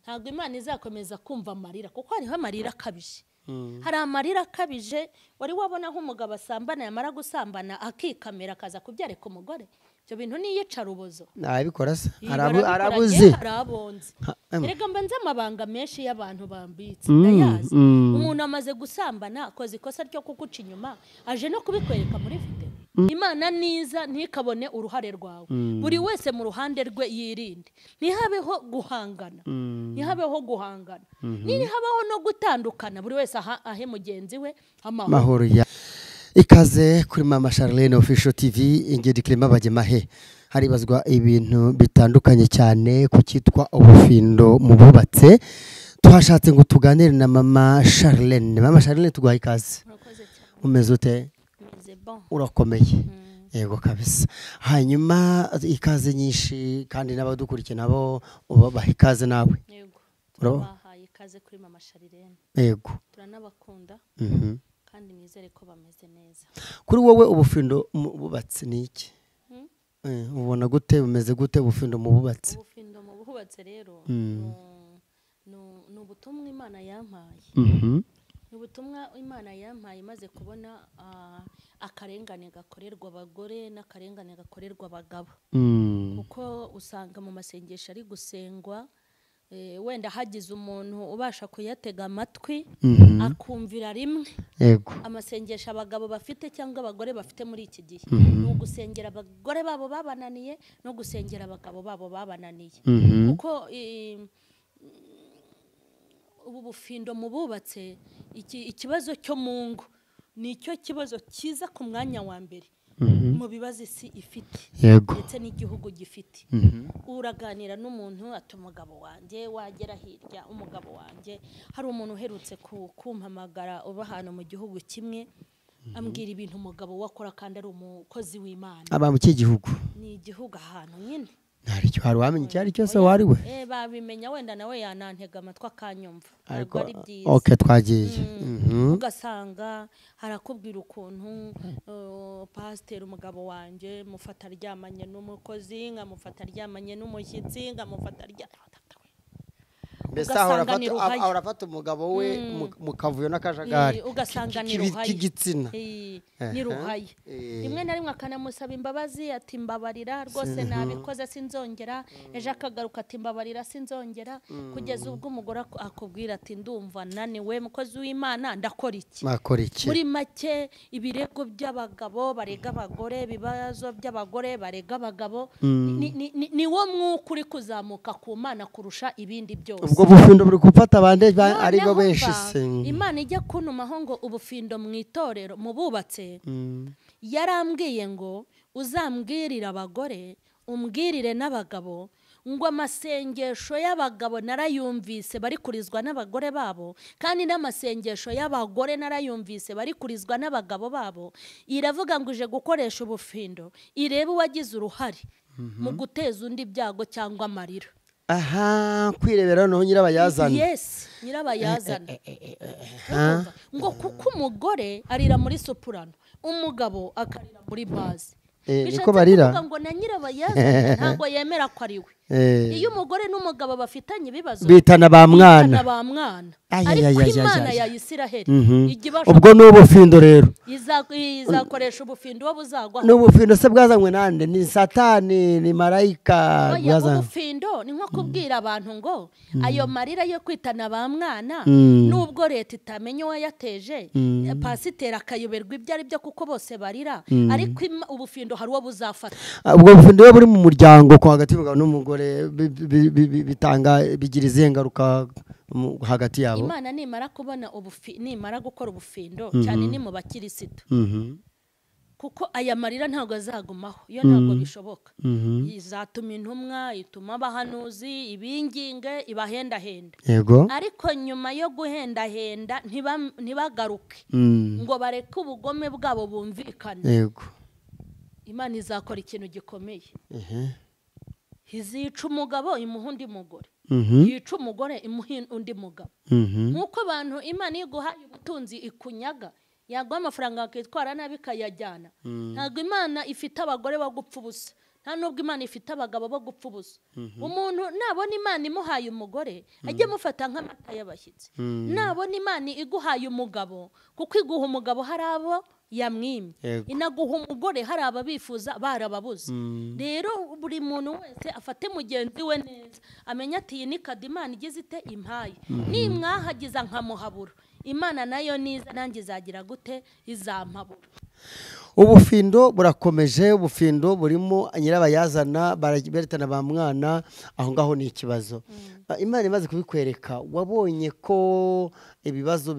Ntabwo Imana izakomeza kumva amarira, kuko hariho amarira akabije. Hari amarira akabije wari wabona nk'umugabo asambana, yamara gusambana akikamera akaza kubyareka umugore. Ibyo bintu niyicarubozo. Nabikora se? Arabuze. Arabonze. Erega mba nzi amabanga menshi y'abantu bambitse, ndayazi. Umuntu amaze gusambana akoze ikosa ryo kuguca inyuma, aje no kubikwereka muri video. Imana niza ntikabone uruhare rwawe. Buri wese mu ruhande rwe yirinde. Ntihabeho guhangana. Ntihabeho guhangana. Ntihabeho no gutandukana, buri wese ahe mugenzi we amahoro. Ya. Ikaze kuri Mama Charlene Official TV, Ingeri Clement Bagemahe. Haribazwa ibintu bitandukanye cyane ku cyitwa ubufindo mu bubatse. Twashatse ngo tuganire na Mama Charlene. Mama Charlene, tuguhaye ikaze. Murakoze cyane. Umeze ute? Bon. Urakomeye. Yego kabisa. Hanyuma ikaze nyinshi kandi n'abadukurikiye nabo ubaha ikaze nawe. Yego. Turabahaye ikaze kuri Mama Charlene. Yego. Turanabakunda. Kandi nizere ko bameze neza. Kuri wowe ubufindo mu bubatse ni iki? Ubona gute, bumeze gute ubufindo mu bubatse? Ubufindo mu bubatse rero ni ubutumwa Imana yampaye. Ubutumwa Imana yampaye imaze kubona akarengane gakorerwa abagore n'akarengane gakorerwa abagabo. Kuko usanga mu masengesho ari gusengwa, wenda hagize umuntu ubasha kuyatega amatwi akumvira rimwe. Yego. Amasengesho abagabo bafite cyangwa abagore bafite muri iki gihe ni ugusengera abagore babo babananiye no gusengera abagabo babo babananiye. Kuko ubu bufindo mu bubatse, ikibazo cyo mu ngo nicyo kibazo kiza ku mwanya wa mbere mu bibazo isi ifite ndetse n'igihugu gifite. Uraganira n'umuntu ati umugabo wanjye wagera hirya, umugabo wanjye. Hari umuntu uherutse kumpamagara uba ahantu mu gihugu kimwe, ambwira ibintu umugabo we akora kandi ari umukozi w'Imana. Aba mu kihe gihugu? Ni igihugu ahantu nyine. Ntaricyo hari wamenye icyo ari cyose wari we. Babimenya wenda nawe yanantega amatwi akanyumva. Ntabwo ari byiza. Okay, twagiye. Ugasanga harakubwira ukuntu pasiteri umugabo wanjye mufata aryamanye n'umukozi, nkamufata aryamanye n'umushyitsi, nkamufata mbese ahora afata umugabo we mu kavuyo n'akajagari. Ugasanga ni ruhaye k'igitsina. Ni ruhaye. Rimwe na rimwe akanamusaba imbabazi ati mbabarira rwose nabikoze sinzongera, ejo akagaruka ati mbabarira sinzongera, kugeza ubwo umugore akubwira ati ndumva naniwe mukozi w'Imana ndakora iki? Nakora iki? Muri make ibirego by'abagabo barega abagore, ibibazo by'abagore barega abagabo, ni wo mwuka uri kuzamuka ku Mana kurusha ibindi byose. Ubwo bufindo buri gufata abandi ari bo benshi se. Imana ijya kunumaho ngo ubufindo mu itorero mu bubatse, yarambwiye ngo uzambwirire abagore umbwirire n'abagabo ngo amasengesho y'abagabo narayumvise bari kurizwa n'abagore babo, kandi n'amasengesho y'abagore narayumvise bari kurizwa n'abagabo babo. Iravuga ngo ije gukoresha ubufindo irebe uwagize uruhare mu guteza undi ibyago cyangwa amarira. Aha, kwirebera no nyirabayazana. Yes, nyirabayazana. Ngo kuko umugore arira muri soprano, umugabo akarira muri bass. Niko barira. Ngo na nyirabayazana ntabwo yemera ko ari we. Iyo umugore n'umugabo bafitanye ibibazo bitana ba mwana. Ba mwana. Ariko Imana ya Isiraheli ubwo ni ubufindo rero. Izakoresha ubufindo wo buzagwa. N'ubufindo se bwazanywe nande? Ni Satani, ni marayika bwazanywe. Ubufindo ni nko kubwira abantu ngo ayo marira yo kwitana ba mwana nubwo leta itamenye uwayateje, pasiteri akayoberwa ibyo ari byo kuko bose barira, ariko ubufindo hari uwo buzafata. Ubwo bufindo buri mu muryango kwa hagati y'umugabo n'umugore bitanga bigira izihe ngaruka hagati yabo? Imana nimara kubona nimara gukora ubufindo cyane ni mu bakirisito, kuko aya marira ntabwo azagumaho, iyo ntabwo bishoboka. Izatuma intumwa, ituma abahanuzi, ibinginge, ibahendahenda. Yego. Ariko nyuma yo guhendahenda ntibagaruke ngo bareke ubugome bwabo bumvikane. Yego. Imana izakora ikintu gikomeye. Izica umugabo imuha undi mugore, yica umugore imuha undi mugabo. Nkuko abantu Imana iguhaye ubutunzi ikunyaga, yaguha amafaranga akitwara nabi ikayajyana. Ntabwo Imana ifite abagore bagupfa ubusa. Nta nubwo Imana ifite abagabo bo gupfa ubusa. Umuntu nabona Imana imuhaye umugore ajye amufata nk'amata y'abashyitsi. Nabona Imana iguhaye umugabo, kuko iguha umugabo hari abo yamwimye, inaguha umugore hari ababifuza barababuze. Rero buri muntu wese afate mugenzi we neza, amenye ati iyi ni kado Imana igize ite impaye, nimwahagiza nkamuhabura, Imana nayo niza nanjye izagira gute, izampabura. Ubufindo burakomeje, ubufindo burimo nyirabayazana beretana ba mwana, aho ngaho ni ikibazo. Imana imaze kubikwereka, wabonye ko ibibazo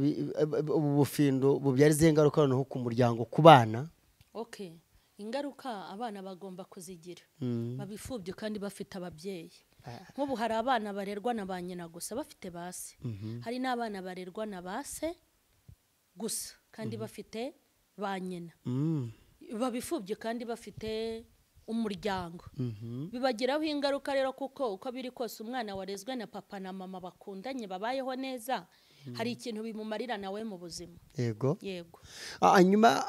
ubufindo bubyara izihe ngaruka noneho ku muryango, ku bana? Okay, ingaruka abana bagomba kuzigira, babifubye kandi bafite ababyeyi. Nk'ubu hari abana barerwa na ba nyina gusa bafite base, hari n'abana barerwa na base gusa kandi bafite ba nyina, babifubye kandi bafite umuryango. Bibagiraho ingaruka rero, kuko uko biri kose umwana warezwe na papa na mama bakundanye babayeho neza, hari ikintu bimumarira nawe mu buzima. Yego. Yego. Hanyuma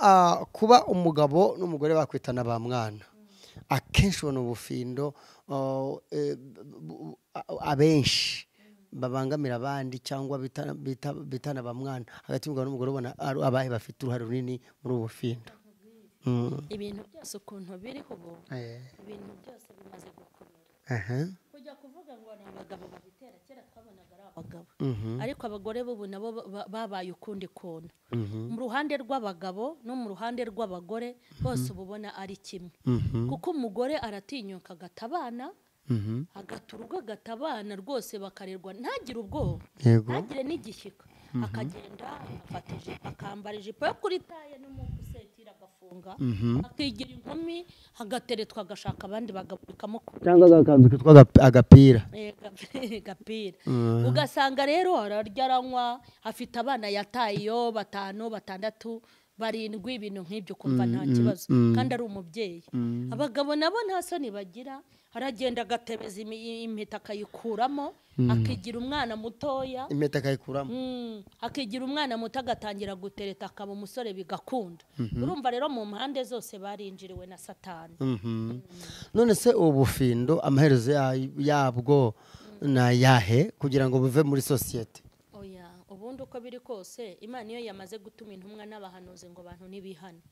kuba umugabo n'umugore bakwitana ba mwana, akenshi ubona ubufindo abenshi babangamira abandi cyangwa bitana ba mwana. Hagati y'umugabo n'umugore ubona abahe bafite uruhare runini muri ubu bufindo? Ibintu byose ukuntu biriho ubu, ibintu byose bimaze gukomera. Kujya kuvuga ngo ni abagabo babitera, kera twabonaga ari abagabo, ariko abagore b'ubu nabo babaye ukundi kuntu. Mu ruhande rw'abagabo no mu ruhande rw'abagore bose uba ubona ari kimwe, kuko umugore aratinyuka agatabana, agata urugo agatabana rwose, bakarerwa ntagire ubwoba, ntagire n'igishyika, akagenda agafata ijipo, akambara ijipo yo kuri taye n'umusetira agafunga, akigira inkumi, agateretwa, agashaka abandi bagabo bikamukura, cyangwa agakanzu kitwa agapira. Gapira. Ugasanga rero ararya, aranywa, afite abana yataye iyo 5, 6, 7, ibintu nk'ibyo, kumva nta kibazo kandi ari umubyeyi. Abagabo nabo nta soni bagira, aragenda agatebeza impeta akayikuramo, akigira umwana mutoya, impeta akayikuramo, akigira umwana muto, agatangira gutereta akaba umusore bigakunda. Urumva rero mu mpande zose barinjiriwe na Satani. None se ubufindo amaherezo yabwo na yahe kugira ngo buve muri sosiyete? Oya, ubundi uko biri kose Imana iyo yamaze gutuma intumwa n'abahanuzi ngo abantu nibihane,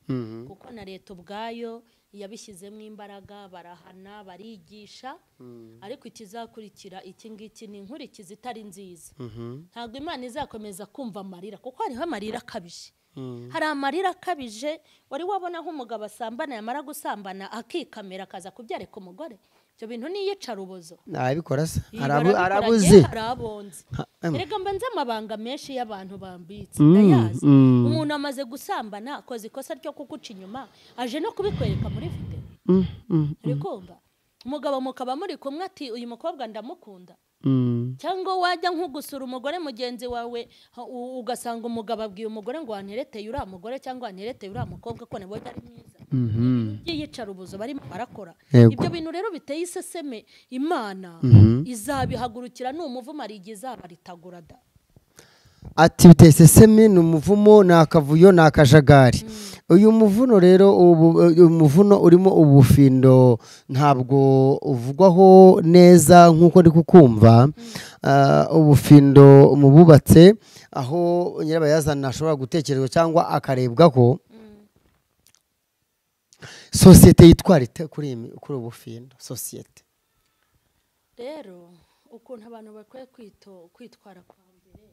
kuko na leta ubwayo yabishyizemo imbaraga, barahana, barigisha, ariko ikizakurikira iki ngiki ni inkurikizi itari nziza. Ntabwo Imana izakomeza kumva amarira, kuko hariho amarira akabije. Hari amarira akabije wari wabona nk'umugabo asambana, yamara gusambana akikamera akaza kubyareka umugore. Ibyo bintu niyicarubozo. Nabikora se? Arabuze. Arabonze. Erega mba nzi amabanga menshi y'abantu bambitse, ndayazi. Umuntu amaze gusambana akoze ikosa ryo kuguca inyuma, aje no kubikwereka muri video. Urikumva? Umugabo mukaba muri kumwe ati uyu mukobwa ndamukunda. Cyangwa wajya nko gusura umugore mugenzi wawe, ugasanga umugabo abwiye umugore ngo wantereteye uriya mugore cyangwa wantereteye uriya mukobwa ko nabonye ari mwiza. By'iyicarubozo barimo barakora. Ibyo bintu rero biteye iseseme, Imana izabihagurukira, ni umuvumo arigiza baritagura da. Ati biteye iseseme, ni umuvumo, ni akavuyo, ni akajagari. Uyu muvuno rero, uyu muvuno urimo ubufindo ntabwo uvugwaho neza nk'uko ndi kukumva. Ubufindo mu bubatse, aho nyirabayazana ashobora gutekerezwa cyangwa akarebwaho, sosiyete yitwara ite kuri ubu bufindo? Sosiyete rero ukuntu abantu bakwiye kwitwara kwa mbere,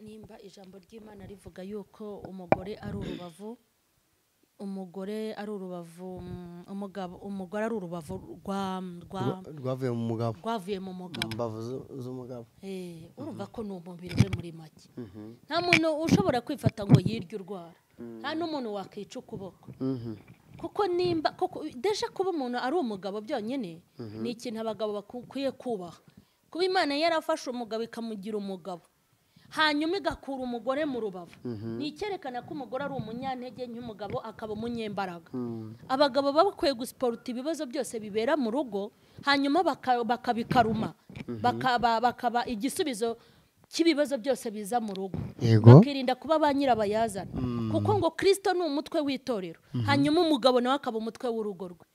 nimba ijambo ry'Imana rivuga yuko umugore ari urubavu, umugore ari urubavu, umugabo, umugore ari urubavu rwavuye mu mugabo, rwavuye mu mugabo, imbavu z'umugabo. Urumva ko ni umubiri we muri make. Nta muntu ushobora kwifata ngo yirye urwara, nta n'umuntu wakica ukuboko, kuko nimba koko deje kuba umuntu ari umugabo byonyine ni ikintu abagabo bakwiye kubaha. Kuba Imana yarafashe umugabo ikamugira umugabo, hanyuma igakura umugore mu rubavu, ni icyerekana ko umugore ari umunyantege nk'umugabo akaba umunyembaraga. Abagabo baba bakwiye gusiporuta ibibazo byose bibera mu rugo, hanyuma bakabikaruma, bakaba igisubizo cy'ibibazo byose biza mu rugo. Yego. Bakirinda kuba ba nyirabayazana, kuko ngo Kristo ni umutwe w'itorero, hanyuma umugabo nawe akaba umutwe w'urugo rwe.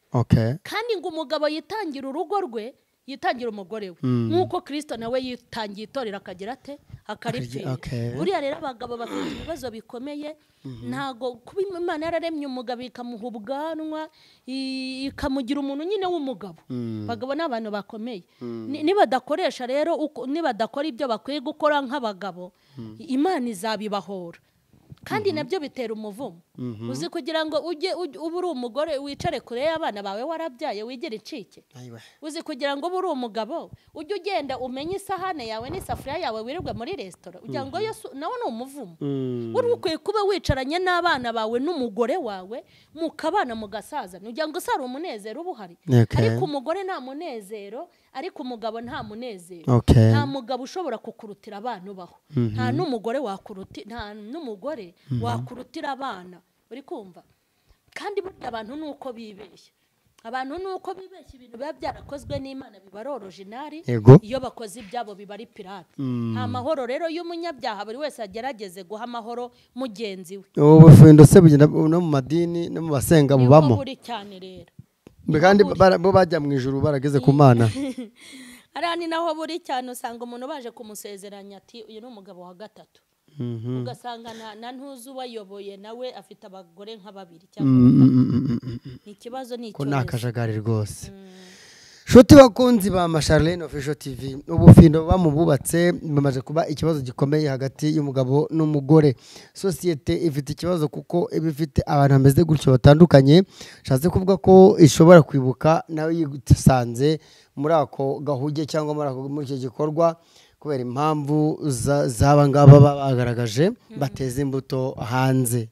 Kandi ngo umugabo yitangira urugo rwe, yitangira umugore we, nk'uko Kristo nawe yitangiye itorero akagira ate, akaripfira. Buriya rero abagabo bafite ibibazo bikomeye. Ntago kuba Imana yararemye umugabo ikamuha ubwanwa, ikamugira umuntu nyine w'umugabo. Abagabo ni abantu bakomeye. Nibadakoresha rero, nibadakora ibyo bakwiye gukora nk'abagabo, Imana izabibahora. Kandi nabyo bitera umuvumo. Uzi kugira ngo ujye ube uri umugore wicare kure y'abana bawe warabyaye wigire incike. Uzi kugira ngo ube uri umugabo ujye ugenda umenye isahane yawe n'isafuriya yawe wirirwe muri resitora, ugira ngo nawe ni umuvumo. Uri ukwiye kuba wicaranye n'abana bawe n'umugore wawe mukabana mugasaza, ugira ngo sari umunezero uba uhari. Ariko umugore nta munezero, ariko umugabo nta munezero. Nta mugabo ushobora kukurutira abana ubaho, nta n'umugore wakuruti, nta n'umugore wakurutira abana. Uri kumva? Kandi burya abantu nuko bibeshya, abantu nuko bibeshya, ibintu biba byarakozwe n'Imana biba ari originali, iyo bakoze ibyabo biba ari pirate. Nta mahoro rero y'umunyabyaha, buri wese agerageze guha amahoro mugenzi we. Ubufindo se bugenda no mu madini no mu basenga bubamo buri cyane rero, kandi bo bajya mu ijuru barageze ku Mana. Ari ni naho buri cyane usanga umuntu baje kumusezeranya ati uyu ni umugabo wa gatatu, ugasanga na ntuzi ubayoboye nawe afite abagore nka babiri cyangwa batatu. Ni ikibazo, ni ko nta kajagari rwose. Shuti bakunzi ba Mama Charlene Official TV, ubufindo bamububatse bamaze kuba ikibazo gikomeye hagati y'umugabo n'umugore. Societe ifite ikibazo kuko iba ifite abantu bameze gutyo batandukanye. Nshatse kuvuga ko ishobora kwibuka nawe yisanze muri ako gahuge cyangwa muri icyo gikorwa kubera impamvu zaba ngaba bagaragaje bateza imbuto hanze.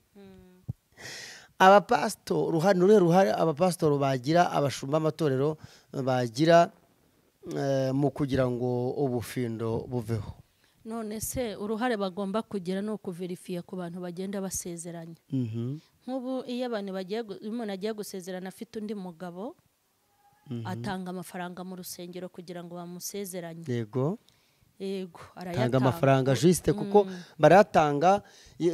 Abapastor uruhare abapastor bagira, abashumba amatorero bagira mu kugira ngo ubufindo buveho. None se uruhare bagomba kugira no kuverifiya ku bantu bagenda basezeranya. Nk'ubu iyo abantu bagiye, umuntu agiye gusezerana afite undi mugabo, atanga amafaranga mu rusengero kugira ngo bamusezeranye. Yego. Yego, arayatanga amafaranga juste kuko barayatanga,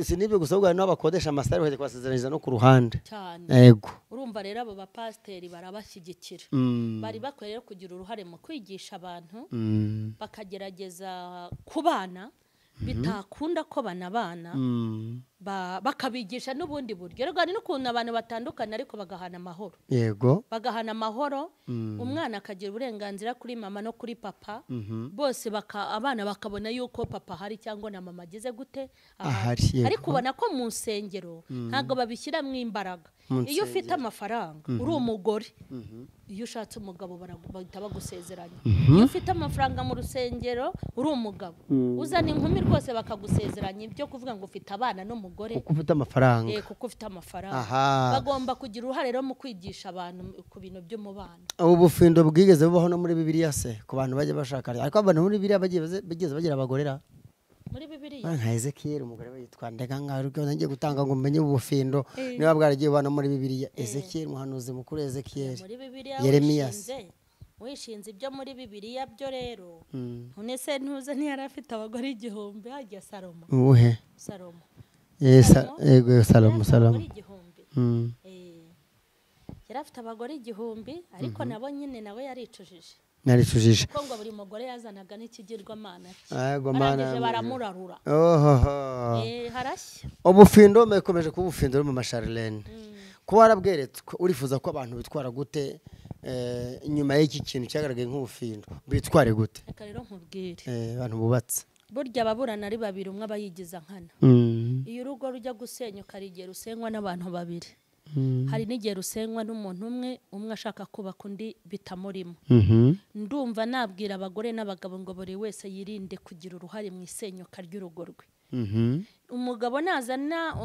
sinibyo gusa ahubwo no bakodesha amasare bakajya kubasezeraniza no ku ruhande. Yego. Urumva rero abo bapasteri barabashyigikira. Bari bakwiye rero kugira uruhare mu kwigisha abantu, bakagerageza kubana, bitakunda ko banabana, bakabigisha n'ubundi buryo. Rero hari n'ukuntu abantu batandukana ariko bagahana amahoro. Yego. Bagahana amahoro, umwana akagira uburenganzira kuri mama no kuri papa, bose abana bakabona yuko papa hari cyangwa na mama ageze gute ahari. Ariko ubona ko mu nsengero ntabwo babishyiramo imbaraga. Iyo ufite amafaranga uri umugore, iyo ushatse umugabo bahita bagusezeranya. Iyo ufite amafaranga mu rusengero uri umugabo, uzana inkumi rwose bakagusezeranya, ibyo kuvuga ngo ufite abana n'umugore kuko ufite amafaranga. Kuko ufite amafaranga. Bagomba kugira uruhare rero mu kwigisha abantu ku bintu by'umubano. Ubufindo bwigeze bubaho no muri Bibiliya se ku bantu bajya bashaka, ariko abantu muri Bibiliya bageze bagira abagorera muri Bibiliya nka Ezekiel umugore we yitwa ndeka nkaruko ngiye gutanga ngo menye ubufindo niba bwaragiye bana muri Bibiliya. Ezekiel muhanuzi mukuru Ezekiel muri Bibiliya Yeremias wishinze ibyo muri Bibiliya byo rero. None se ntuze ntiyari afite abagore 1000 hajya Salomo. Uhe Salomo. Yego Salomo. Yari afite abagore 1000 ariko nabo nyine nawe yaricujije. Naricujije. Kuko ngo buri mugore yazanaga n'ikigirwamana cye. Yego mana. Baramurarura. Oho. Harashya. Ubufindo mekomeje kuba ubufindo mu Mama Charlene. Kuba warabweretswe urifuza ko abantu bitwara gute nyuma y'iki kintu cyagaragaye nk'ubufindo, bitware gute? Reka rero nkubwire. Abantu bubatse. Burya ababurana ari babiri umwe abayigiza nkana. Iyo urugo rujya gusenyuka rigera rusenywa n'abantu babiri. Hari n'igihe rusenywa n'umuntu umwe, umwe ashaka kubaka undi bitamurimo. Ndumva nabwira abagore n'abagabo ngo buri wese yirinde kugira uruhare mu isenyuka ry'urugo rwe. Umugabo nazana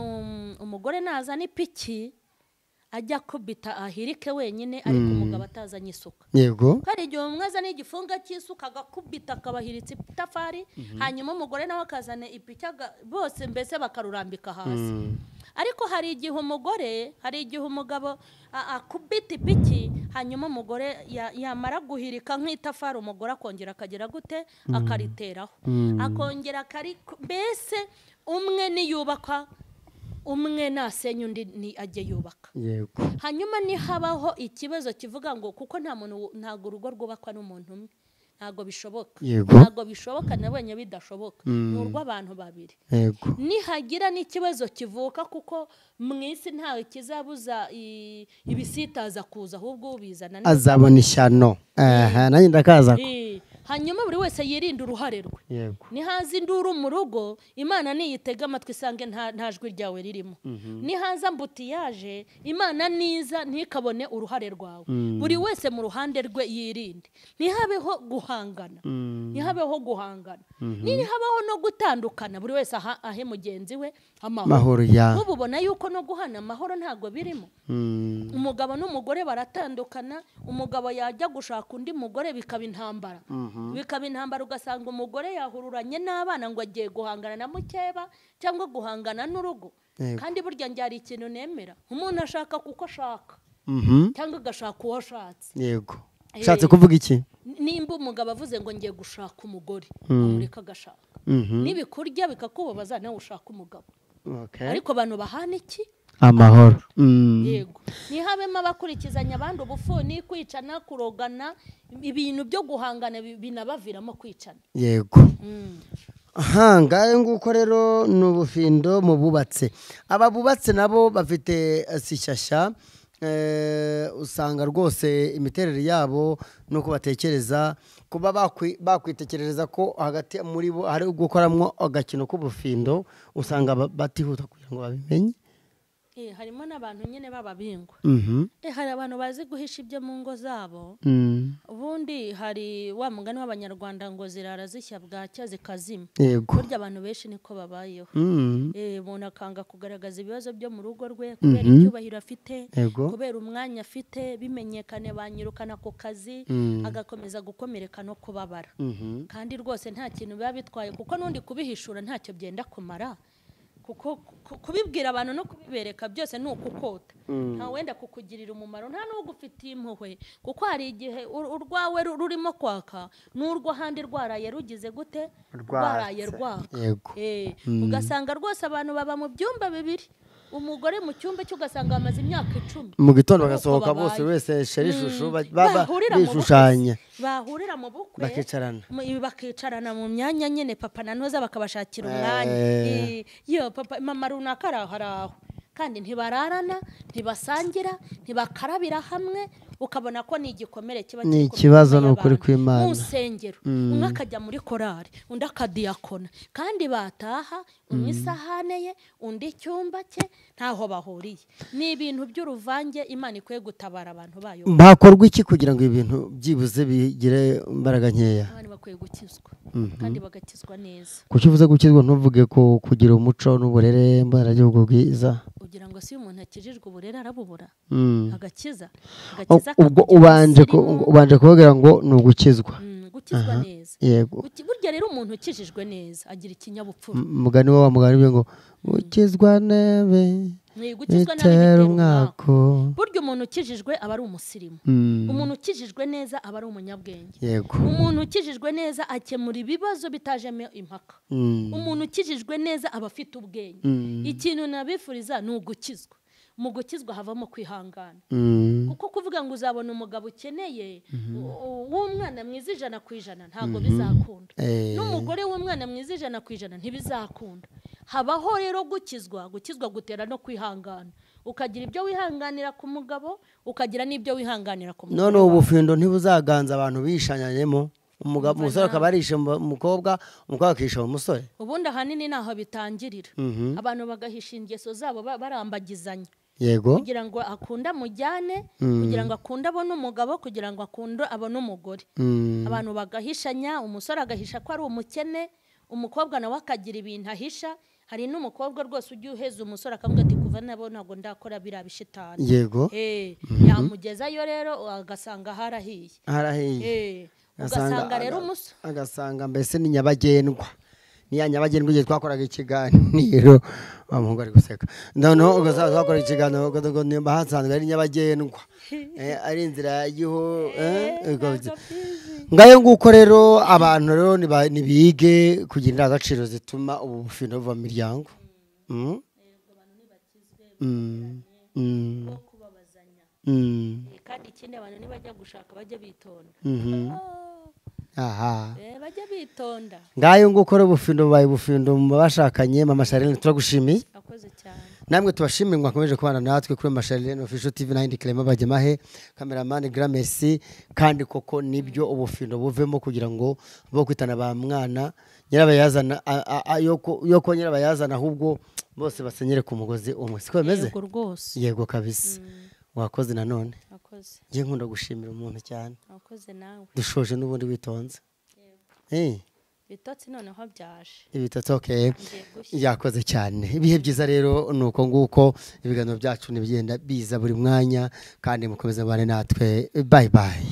umugore nazana ipiki ajya kubita ahirike wenyine, ariko umugabo atazanye isuka. Yego. Kandi igihe umwe azana igifunga cy'isuka agakubita akabahiritse itafari, hanyuma umugore nawe akazana ipiki, bose mbese bakarurambika hasi. Ariko hari igihe umugore, hari igihe umugabo akubita ipiki, hanyuma umugore yamara guhirika nk'itafari, umugore akongera akagera gute akariteraho, akongera akari, mbese umwe niyubaka umwe nasenya undi ni ajye yubaka. Yego. Hanyuma nihabaho ikibazo kivuga ngo kuko nta muntu, ntago urugo rwubakwa n'umuntu umwe, ntago bishoboka. Ntago bishoboka, nabonye bidashoboka. Ni urw'abantu babiri. Yego. Nihagira n'ikibazo kivuka, kuko mu isi ntawe kizabuza ibisitaza kuza, ahubwo ubizana azabona ishyano. Nanjye ndakaza. Hanyuma buri wese yirinda uruhare rwe. Yego. Nihaza induru mu rugo, Imana niyitega amatwi isange nta jwi ryawe ririmo. Nihaza mbutiyaje, Imana niza ntikabone uruhare rwawe. Buri wese mu ruhande rwe yirinde. Ntihabeho guhangana. Ntihabeho guhangana. Nihabaho no gutandukana, buri wese ahe mugenzi we amahoro. Ubu ubona yuko no guhana amahoro ntago birimo. Umugabo n'umugore baratandukana, umugabo yajya gushaka undi mugore bikaba intambara. Bikaba intambara, ugasanga umugore yahururanye n'abana ngo agiye guhangana na mukeba cyangwa guhangana n'urugo. Kandi burya njyari ikintu nemera, umuntu ashaka kuko ashaka cyangwa agashaka uwo ashatse. Yego. Ushatse kuvuga iki? Nimba umugabo avuze ngo ngiye gushaka umugore, umureka agashaka. Nibikurya bikakubabaza nawe ushaka umugabo. Ariko abantu bahana iki? Amahoro. Yego. Nihabemo abakurikizanya abandi ubufuni, kwicana, kurogana, ibintu byo guhangana binabaviramo kwicana. Yego. Aha ngahe nguko rero ni ubufindo mu bubatse. Aba bubatse nabo bafite sishyashya, usanga rwose imiterere yabo nuko batekereza, kuba bakwitekerereza ko hagati muri bo hari gukoramwo agakino k'ubufindo, usanga batihuta kugira ngo babimenye. Harimo n'abantu nyine bababingwa. Hari abantu bazi guhisha ibyo mu ngo zabo. Ubundi hari wa mugani w'abanyarwanda ngo zirara zishya bwacya zikazima. Burya abantu benshi niko babayeho. Umuntu akanga kugaragaza ibibazo byo mu rugo rwe kubera icyubahiro afite, kubera umwanya afite, bimenyekane banyirukana ku kazi, agakomeza gukomereka no kubabara. Kandi rwose nta kintu biba bitwaye, kuko n'undi kubihishura ntacyo byenda kumara. Kuko kubibwira abantu no kubibereka byose ni ukukota. Nta wenda kukugirira umumaro, nta n'ugufitiye impuhwe, kuko hari igihe urwawe rurimo kwaka n'urwo handi rwaraye rugize gute, rwaraye rwaka. Ugasanga rwose abantu baba mu byumba bibiri, umugore mu cyumba cye ugasanga bamaze imyaka 10, mu gitondo bagasohoka bose wese sheri shushu bishushanya, bahurira mu bukwe bakicarana mu myanya nyene, papa na ntoza bakabashakira umwanya. Yo papa mama runaka araho, kandi ntibararana, ntibasangira, ntibakarabira hamwe, ukabona ko ni igikomere kiba ni ikibazo. Ni ukuri kw'Imana. Mu nsengero umwe akajya muri korari, undi akadiyakona, kandi bataha umwe isahane ye, undi icyumba cye, ntaho bahuriye. Ni ibintu by'uruvange. Imana ikwiye gutabara abantu bayo. Bakorwa iki kugira ngo ibintu byibuze bigire imbaraga nkeya? Abantu bakwiye gukizwa, kandi bagakizwa neza. Kuki uvuze gukizwa ntuvuge ko kugira umuco n'uburere mboneragihugu bwiza? Ugira ngo si umuntu akijijwe uburere arabubura, agakiza. Ubwo ubanje kuvugira ngo ni ugukizwa. Gukizwa neza. Yego. Burya rero umuntu ukijijwe neza agira ikinyabupfura. Mugani wa mugani ngo gukizwa nebe bitera umwako. Burya umuntu ukijijwe aba ari umusirimu. Umuntu ukijijwe neza aba ari umunyabwenge. Yego. Umuntu ukijijwe neza akemura ibibazo bitajemo impaka. Umuntu ukijijwe neza aba afite ubwenge. Ikintu nabifuriza ni ugukizwa. Mu gukizwa havamo kwihangana. Kuko kuvuga ngo uzabona umugabo ukeneye w'umwana mwiza 100% ntago bizakunda. N'umugore w'umwana mwiza 100% ntibizakunda. Habaho rero gukizwa, gukizwa gutera no kwihangana. Ukagira ibyo wihanganira ku mugabo, ukagira n'ibyo wihanganira ku mugore. None ubufindo ntibuzaganza abantu bishanyanyemo, umugabo umusore akaba arishe umukobwa, umukobwa akisha umusore. Ubundi ahanini naho bitangirira. Abantu bagahisha ingeso zabo barambagizanya. Yego. Kugira ngo akunda mujyane, kugira ngo akunda abone umugabo, kugira ngo akunda abone umugore. Abantu bagahishanya, umusore agahisha ko ari umukene, umukobwa nawe akagira ibintu ahisha. Hari n'umukobwa rwose ujya uheza umusore akavuga ati kuva nabo ntabwo ndakora biriya bishitani. Yego. Yamugezayo rero agasanga harahiye. Ugasanga rero umusore agasanga mbese ni nyabagendwa. Ni ya nyabagendwa igihe twakoraga ikiganiro, wa muhungu ari guseka. Noneho ubwo twakoraga ikiganiro, ubwo nimba hasanzwe ari nyabagendwa, ari inzira y'iho. Ngayo nguko rero, abantu rero nibige kugira indangagaciro zituma ubu bufindo buva mu miryango. Kandi ikindi, abantu nibajya gushaka bajya bitonda. Aha. Bajya bitonda. Ngayo nguko rero, ubufindo bubaye ubufindo mu bashakanye. Mama Charlene, turagushimiye. Akoze cyane. Namwe tubashimiye mwakomeje kubana natwe kuri Mama Charlene Official TV na Hindi Clement Bagemahe, cameraman Grand Merci. Kandi koko nibyo, ubufindo buvemo kugira ngo bo kwitana ba mwana nyirabayazana yo ko nyirabayazana, ahubwo bose basenyere ku mugozi umwe, siko bimeze? Yego rwose. Yego kabisa. Wakoze nanone. Akoze. Ngiye nkunda gushimira umuntu cyane. Akoze nawe. Dushoje n'ubundi witonze. Bitotsi noneho byaje. Ibitotsi, okay. Yakoze cyane. Ibihe byiza rero nuko nguko ibiganiro byacu nibigenda biza buri mwanya, kandi mukomeze mubane natwe. Bye bye.